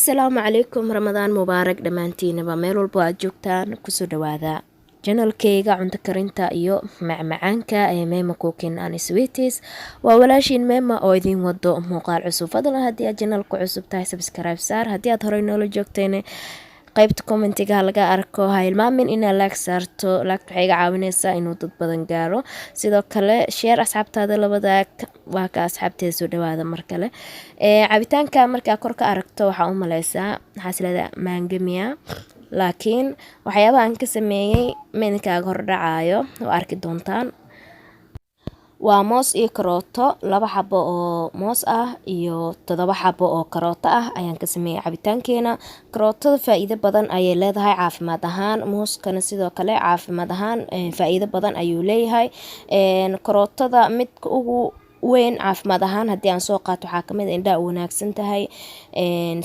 Asalaamu calaykum, Ramadaan mubaarak dhammaantiinaba meel walbo aad joogtaan. Kusoo dhawaada channelkeyga cunto karinta iyo macmacaanka ee Mema Cooking and Sweeties. Waa walaashiin Mema oo idiin wado muuqaal cusub. Fadlan, haddii aad channelka cusub tahay, subscribe saar. Haddii aad horey noola joogteen, qaybta commentiga laga arko ha ilmaamin inaad like saarto. Like waxay iga caawineysaa inuu dad badan gaaro. Sidoo kale share asxaabtaada la wadaag. Waa ka asxaabteeda, soo dhawaada mar kale. Cabitaanka markaa kor ka aragto waxaa u maleysaa, waxaa isleedahay maangamiya, laakiin waxyaabaha aan ka sameeyey ma idinkaaga hordhacayo, oo arki doontaan. Waa moos iyo karooto. 2 xabo oo moos ah iyo 7 xabo oo karooto ah ayaan ka sameeyey cabitaankeena. Karootada faa-iido badan ayay leedahay caafimaad ahaan, mooskana sidoo kale caafimaad ahaan faa-iido badan ayuu leeyahay. Karootada midka ugu weyn caafimaad ahaan haddii aan soo qaato, waxaa kamid ah indhaha u wanaagsan tahay.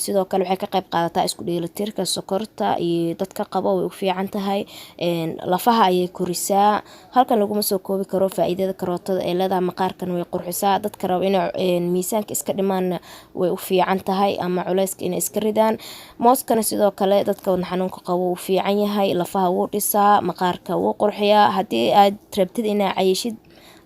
Sidoo kale waxay ka qayb qaadataa isku dheelitirka sokorta iyo dadka qabo way u fiican tahay. Lafaha ayay korisaa. Halkan laguma soo koobi karo faa-iidada karootada ee leedahay. Maqaarkana way qurxisaa. Dadka rabo inay miisaanka iska dhimaanna way u fiican tahay, ama culeyska inay iska ridaan. Mooskana sidoo kale dadka wadna xanuunka qabo wuu fiican yahay, lafaha wuu dhisaa, maqaarka wuu qurxiyaa. Haddii aad rabtid inaa cayishid,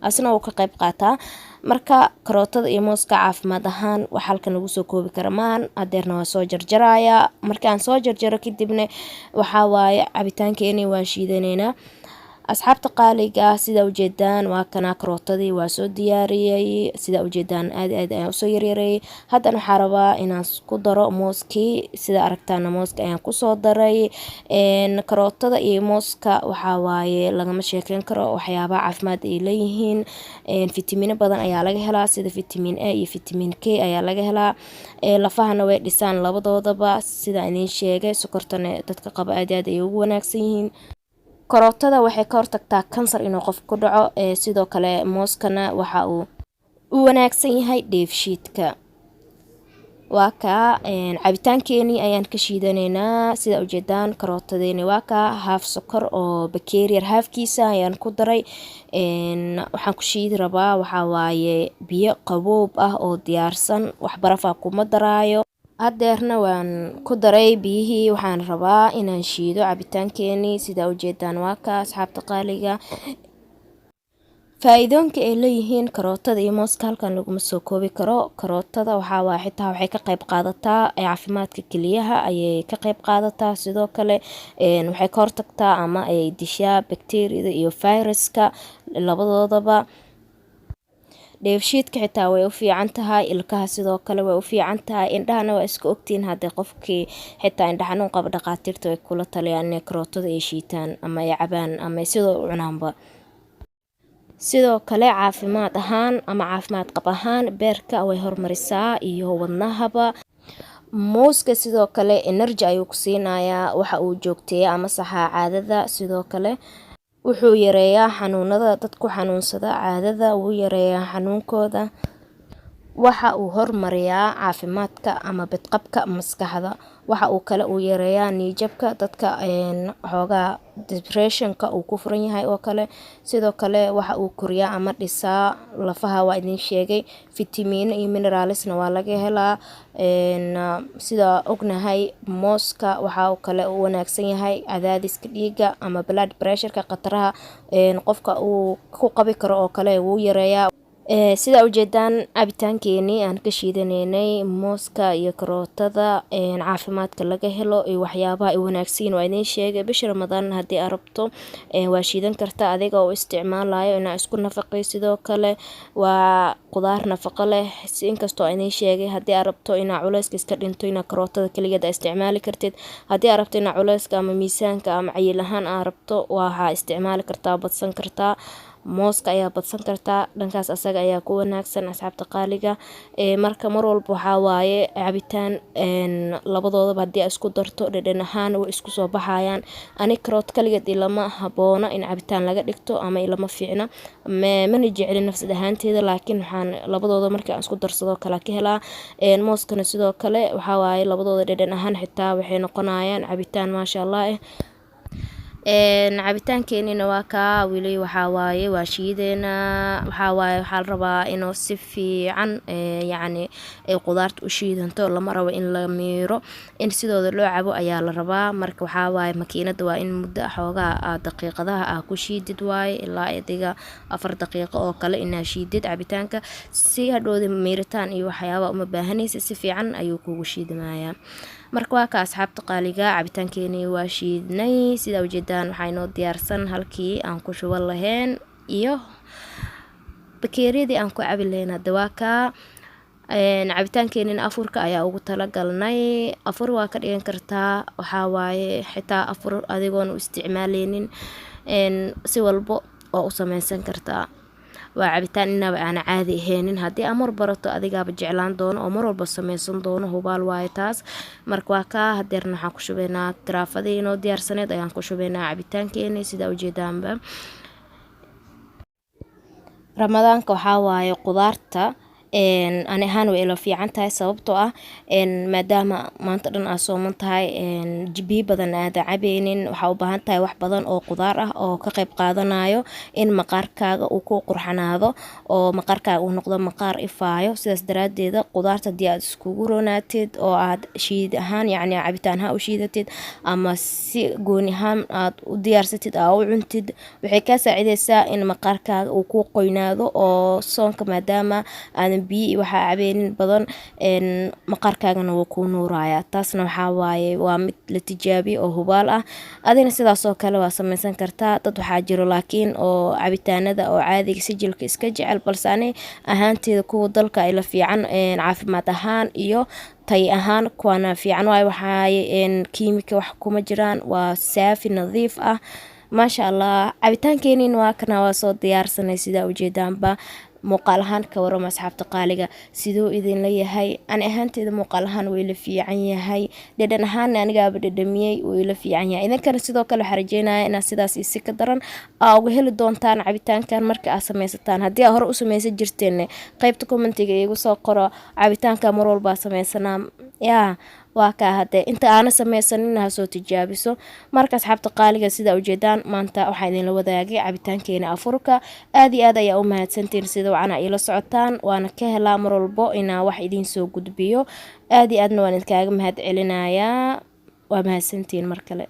asna wuu ka qayb qaataa. Marka karootada iyo mooska caafimaad ahaan wax halkan lagu soo koobi kara maahan. Hadeerna waa soo jarjarayaa. Markaan soo jarjaro kadibna waxaa waaye cabitaankeeni waan shiidaneynaa. Asxaabta qaaliga ah, sidaa ujeedaan, waa kanaa karootadii waa soo diyaariyey. Sidaa ujeedaan, aad aad ayaan usoo yaryareeyey. Haddana waxaa rabaa inaan ku daro mooskii. Sida aragtaana, mooska ayaan kusoo daray. Karootada iyo mooska waxaa waaye lagama sheekeyn karo waxyaabaha caafimaad ay leeyihiin. Fitamiino badan ayaa laga helaa, sida vitamin A iyo vitamin K ayaa laga helaa. Lafahana way dhisaan labadoodaba, sida idiin sheegay. Sokortana dadka qaba aad aad ay ugu wanaagsan yihiin. Karootada waxay ka hortagtaa kansar inuu qof ku dhaco. Sidoo kale mooskana waxa uu u wanaagsan yahay dheefshiidka. Waa kaa cabitaankeenii ayaan ka shiidanaynaa. Sida ujeedaan, karootadeeni waa kaa. Haaf sokor oo bakeeriyar haafkiisa ayaan ku daray. Waxaan ku shiidi rabaa waxaa waaye biyo qaboob ah oo diyaarsan, wax barafaa kuma daraayo. Hadeerna waan ku daray biyihii. Waxaan rabaa inaan shiido cabitaankeenii. Sidaa ujeedaan, waa kaa, asxaabta qaaliga. Faa-iidoonka ay leeyihiin karootada iyo mooska halkan laguma soo koobi karo. Karootada waxaa waa xitaa waxay ka qayb qaadataa caafimaadka keliyaha ayay ka qayb qaadataa. Sidoo kale waxay ka hortagtaa ama ay dishaa bakteeriyada iyo viruska labadoodaba. Dheefshiidka xitaa way u fiican tahay. Ilkaha sidoo kale way u fiican tahay. Indhahana waa iska ogtihiin, haddii qofkii xitaa indha xanuun qaba, dhaqaatiirta way kula taliyaan inay karootada ay shiitaan ama ay cabaan ama ay sidoo u cunaanba. Sidoo kale caafimaad ahaan ama caafimaad qab ahaan beerka way hormarisaa iyo wadnahaba. Muuska sidoo kale energy ayuu ku siinayaa. Waxa uu joogteeya ama saxaa caadada. Sidoo kale wuxuu yareeyaa xanuunada dadku xanuunsada caadada, wuu yareeyaa xanuunkooda. Waxa uu hormariyaa caafimaadka ama badqabka maskaxda. Waxa uu kale uu yareeyaa niyadjabka, dadka xoogaa depressionka uu ku furan yahay oo kale. Sidoo kale waxa uu koriyaa ama dhisaa lafaha, waa idin sheegay. Fitamiino iyo mineralsna waa laga helaa. Sida ognahay, mooska waxa uu kale u wanaagsan yahay cadaadiska dhiigga ama blood pressureka, khataraha qofka uu ku qabi karo oo kale wuu yareeyaa. Sidaa ujeedaan, cabitaankeenii aan ka shiidaneynay mooska iyo karootada, caafimaadka laga helo iyo waxyaabaha ay wanaagsan waa idiin sheegay. Bisha Ramadaan haddii aad rabto, waa shiidan kartaa adiga oo isticmaalayo inaa isku nafaqay. Sidoo kale waa qudaar nafaqo leh. Inkastoo idiin sheegay, haddii aad rabto inaa culeyska iska dhinto, inaa karootada kaligeed isticmaali kartid. Haddii aad rabto inaa culeyska ama miisaanka ama cayil ahaan aad rabto, waxaa isticmaali kartaa, badsan kartaa mooska ayaa badsan kartaa. Dhankaas asaga ayaa ku wanaagsan, asxaabta qaaliga. Marka mar walba waxaa waaye cabitaan labadoodaba haddii aad isku darto, dhadhan ahaan way isku soo baxayaan. Ani karoot kaligeed ilama haboono in cabitaan laga dhigto ama ilama fiicna, mana jeclin nafsad ahaanteeda, laakiin waxaan labadooda marka aan isku darsado kala ka helaa. Mooskana sidoo kale waxaa waaye labadooda dhadhan ahaan xitaa waxay noqonayaan cabitaan, maasha Allah. Cabitaankeenina waa kaa weli, waxaa waaye waa shiideynaa. Waxaa waaye waxaa la rabaa inuu si fiican yacni ay qudaarta u shiidanto. Lama rabo in la miiro, in sidooda loo cabo ayaa la rabaa. Marka waxaa waaye makiinada waa in muddo xoogaa aad daqiiqadaha aa ku shiidid waaye, ilaa adiga 4 daqiiqo oo kale inaa shiidid cabitaanka, si hadhowda miiritaan iyo waxyaaba uma baahanaysa, si fiican ayuu kugu shiidmayaa. Marka waa ka, asxaabta qaaliga, cabitaankeeni waa shiidnay. Sidaa ujeedaan, waxaa inoo diyaarsan halkii aan ku shuban lahayn iyo bakeeriyadii aan ku cabi lahayn. Hadda waa kaa cabitaankeenina afurka ayaa ugu talagalnay. Afur waa ka dhigan kartaa, waxaa waaye xitaa afur adigoon u isticmaaleynin si walbo oo u sameysan kartaa. Waa cabitaan inaba aana caadi ahaynin. Haddii aa mar barato, adigaaba jeclaan doono oo mar walba sameysan doono, hubaal waaye taas. Marka waa kaa, hadeerna waxaan ku shubeynaa garaafadii inoo diyaarsaneed ayaan ku shubeynaa cabitaankeeni. Sidaa ujeedaanba, Ramadaanka waxaa waaye qudaarta ani ahaan way ila fiican tahay, sababtoo ah maadaama maanta dhan aa sooman tahay, biyo badan aada cabeynin, waxaa u baahan tahay wax badan oo qudaar ah oo ka qayb qaadanayo in maqaarkaaga uu ku qurxanaado oo maqaarkaaga uu noqdo maqaar ifaayo. Sidaas daraadeeda qudaarta haddii aad iskugu ronaatid oo aad shiid ahaan, yacni cabitaan ahaan u shiidatid ama si gooni ahaan aad u diyaarsatid, aa u cuntid, waxay kaa saacideysaa in maqaarkaaga uu ku qoynaado, oo soonka maadaama aadan biyo iyo waxaa cabeynin badan, maqaarkaagana wuu kuu nuurayaa. Taasna waxaa waaye waa mid la tijaabiyey oo hubaal ah. Adina sidaas oo kale waa sameysan kartaa. Dad waxaa jiro laakiin oo cabitaanada oo caadiga sijilka iska jecel, balse ani ahaanteeda kuwa dalka ila fiican, caafimaad ahaan iyo tay ahaan kuwana fiican waayo. Waxaaye kiimika wax kuma jiraan, waa saafi, nadiif ah, maasha Allah. Cabitaankeenina waa kana, waa soo diyaarsanay. Sidaa ujeedaanba, muuqaal ahaan ka warama, asxaabta qaaliga, siduu idinla yahay? Ani ahaanteeda muuqaal ahaan wuu ila fiican yahay, dhadhan ahaana anigaaba dhadhamiyey, wuu ila fiican yahay. Idinkana sidoo kale waxaa rajeynaya inaad sidaas iyo si ka daran aa uga heli doontaan cabitaankan marka aad sameysataan. Haddii aa hore u sameysan jirteen, qaybta commentiga iigu soo qoro cabitaanka mar walbaa sameysanaa. Yaa waa kaa, hadee inta aana sameysanin ha soo tijaabiso. Marka asxaabta qaaliga, sidaa ujeedaan, maanta waxaa idinla wadaagay cabitaankeena afurka. Aad iyo aad ayaa u mahadsantiin sida wacana iila socotaan, waana ka helaa mar walbo inaa wax idiin soo gudbiyo. Aad iyo aadna waan idinkaaga mahad celinayaa. Waa mahadsantiin mar kale.